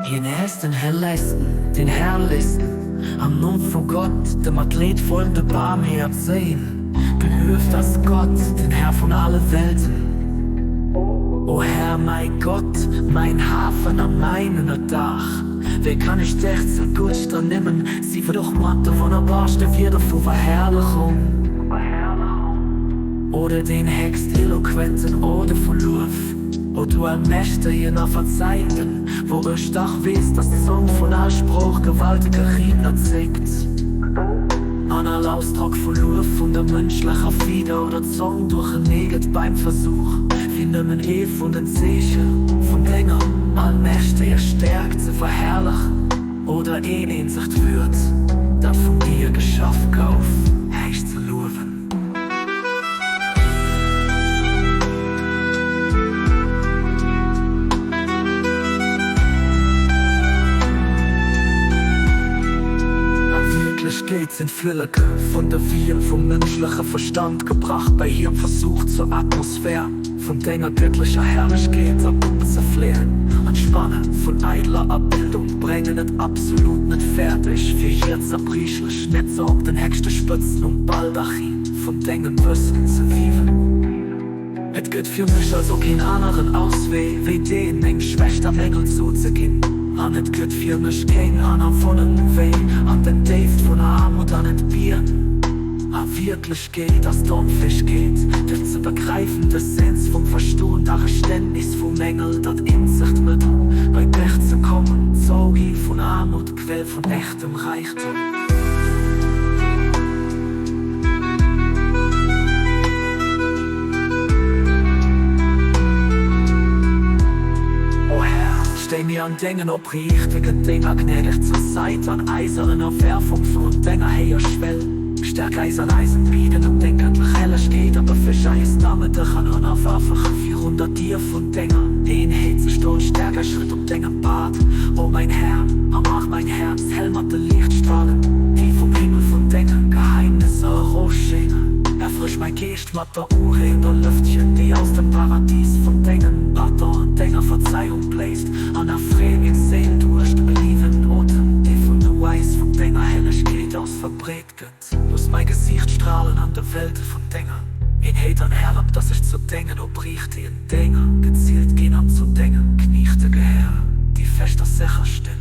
Hien ass den Hellegsten, den Herrlichsten, am Numm vu Gott, dem Athlet voll de Barmherzeen. Gelueft ass Gott, den Herr vun alle Welten. O Herr, mäi Gott, mäin Hafen a mäin Ënnerdaach, wéi kann ech dech ze gutt ernimmen? Sief et och mat de wonnerbarste Wierder vu Verherrlechung oder den héchst eloquenten Ode vu Luef. O du Allmächtegen a Verzeihenden, wou ech dach weess, dass d'Zong vun all Sprooch gewaltege Riedner zéckt, an all Ausdrock vu Luef vun der mënschlecher Fieder oder Zong duerchenee gëtt beim Versuch, fir nëmmen ee vun den Zeeche vun denger allmächteger Stäerkt ze verherrlechen oder een eenzegt Wuert, dat vun dir geschaf gouf, héich ze luewen. A Wierklechkeet sinn d'Flilleke vun der Wiel vum mënschleche Verstand gebrach bei hirem Versuch zur Atmosphär vun denger gëttlecher Herrlechkeet eropzefleeën. An d'Spanne vun eideler Abildung bréngen et absolut net fäerdeg, fir hir zerbriechlech Netzer op den héchste Spëtzen um Baldachin vun dengem Wëssen ze wiewen. Et gëtt fir mech also keen aneren Auswee, wéi deen, meng Schwächt am Engel zuzeginn. An et gëtt fir mech kéng aner Wunneng, wéi an den Déift vun Aarmut an Entbieren. A Wierklechkeet ass d'Onfäegkeet, dech ze begräifen, de Sens vum Verstoen, d'Ageständnis vum Engel, dat eenzegt Mëttel, bei dech ze kommen, d'Zougi vun Aarmut, d'Quell vun echtem Räichtum. O Här, stéi mir an dengen opriichtegen Dénger gnädeg zur Sait an eiser Ënnerwerfung virun denger héijer Schwell. Stärk eis an eisem Bieden ëm deng gëttlech Hellegkeet a befeg eis, damedeg an ënnerwerfeg virun der Dier vun denger Eenheet ze stoen. Stärk eis Schrëtt op dengem Pad, o mäin Här, a maach mäin Häerz hell mat de Liichtstralen, déi vum Himmel vun denge Geheimnisser erofschéinen. Erfrësch mäi Geescht mat der ureegender Lëftchen, déi aus dem Paradis vun dengem Pardon an denger Verzeihung bléist, an erfree meng Séil duerch de beliwenden Otem, dee vun de Weis vun denger Hellegkeet aus verbreet gëtt. Looss mäi Gesiicht stralen an de Welte vun denger Eenheet an erlab, dass ech zu dengen opriichtegen Dénger gezielt ginn an zu denge Kniechte gehéieren, déi fest a sécher stinn.